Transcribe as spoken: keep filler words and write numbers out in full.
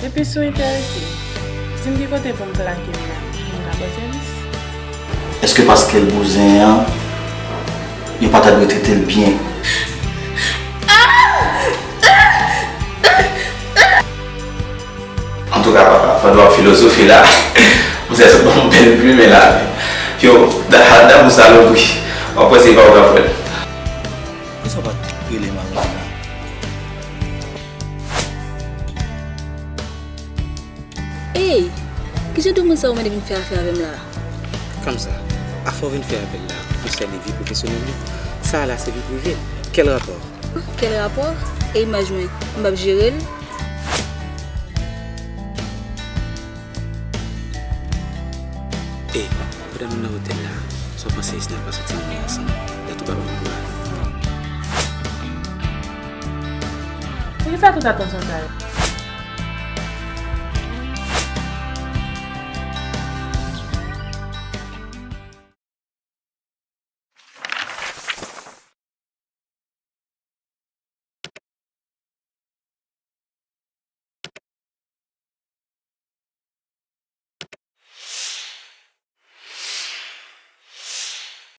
Epi si w enterese, di m ki kote pou m plake m nan, pou m ka ba w sèvis. Èske paske l bouzen an, yo pa ta dwe trete l byen? Antouka, papa, pandan w ap filozofe la, msye sot ban m bèl plimen la. Yo, da, da pou salopri. W ap wè se pa ou k ap fè l. Poukisa w pa t rele m avan sa? Ey! Kijan de moun sa ou mennen vin fè afè avè m la a? Kòmsa, afè w vin fè avè l la, konsène vi pwofesyonèl li. Sa a la se vi prive l. Kèl rapò? Kèl rapò? E imaj mwen, m p ap jere l? Ey, pandan nou nan otèl la, sa w panse si n al pase yon ti moman ansanm? Dat ou pa ban m kouraj. Poukisa tout atansyon sa yo?